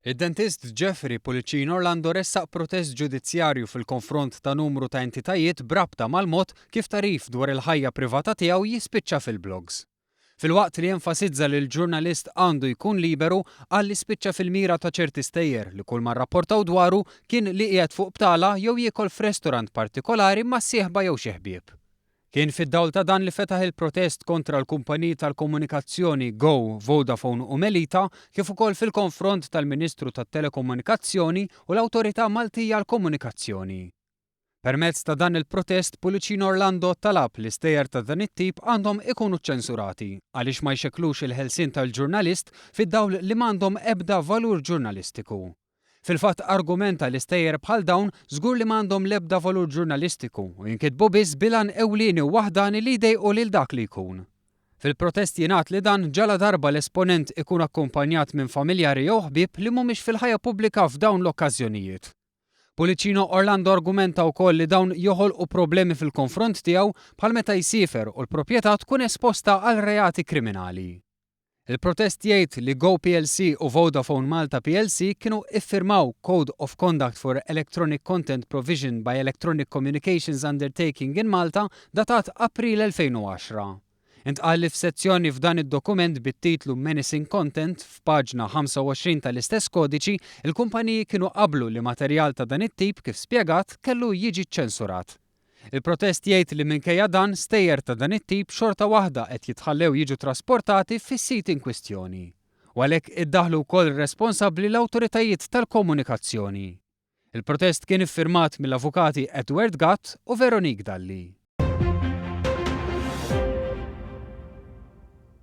Id-dentist Jeffrey Pullicino Orlando ressaq protest ġudizzjarju fil-konfront ta' numru ta' entitajiet b'rabta mal-mod kif tagħrif dwar il-ħajja privata tiegħu jispiċċa fil-blogs. Filwaqt li enfasizza li l-ġurnalist għandu jkun liberu, qal li spiċċa fil-mira ta' ċerti stejjer li kulma rrapportaw dwaru kien li qiegħed fuq btala jew jiekol f'restorant partikolari ma' sieħba jew xi ħbieb. Kien fid-dawl ta' dan li fetaħ il-protest kontra l-kumpaniji tal-komunikazzjoni Go, Vodafone u Melita kif ukoll fil-konfront tal-Ministru tat-Telekomunikazzjoni u l-Awtorità Maltija għall-Komunikazzjoni. Permezz ta' dan il-protest Pullicino Orlando talab li stejjer ta' dan it-tip għandhom ikunu ċċensurati għaliex ma jxekklux il-ħelsien tal-ġurnalist fid-dawl li m'għandhom ebda valur ġurnalistiku. Fil-fatt argumenta li stejjer bħal dawn żgur li m'għandhom l-ebda valur ġurnalistiku u jinkitbu biss bil-għan ewlieni u waħdani li jdejqu lil dak li jkun. Fil-protest jingħad li dan ġaladarba l-esponent ikun akkumpanjat minn familjari jew ħbieb li mhumiex fil-ħajja pubblika f'dawn l-okkażjonijiet. Pullicino Orlando argumenta wkoll li dawn joħolqu problemi fil-konfront tiegħu bħal meta jsiefer u l-proprjetà tkun esposta għal reati kriminali. Il-protest jgħid li Go plc u Vodafone Malta plc kienu iffirmaw Code of Conduct for Electronic Content Provision by Electronic Communications Undertaking in Malta datat April 2010. Intqal li f'sezzjoni f'dan id-dokument bit-titlu Menacing Content f'paġna 25 tal-istess kodiċi, il-kumpaniji kienu qablu li materjal ta' dan it-tip kif spjegat kellu jiġi ċċensurat. Il-protest jgħid li minkejja dan, stejjer ta' dan it-tip xorta waħda qed jitħallew jiġu trasportati fis-sit inkwistjoni. U għalhekk iddaħħlu wkoll responsabbli l-awtoritajiet tal-komunikazzjoni. Il-protest kien iffirmat mill-avukati Edward Gatt u Veronique Dalli.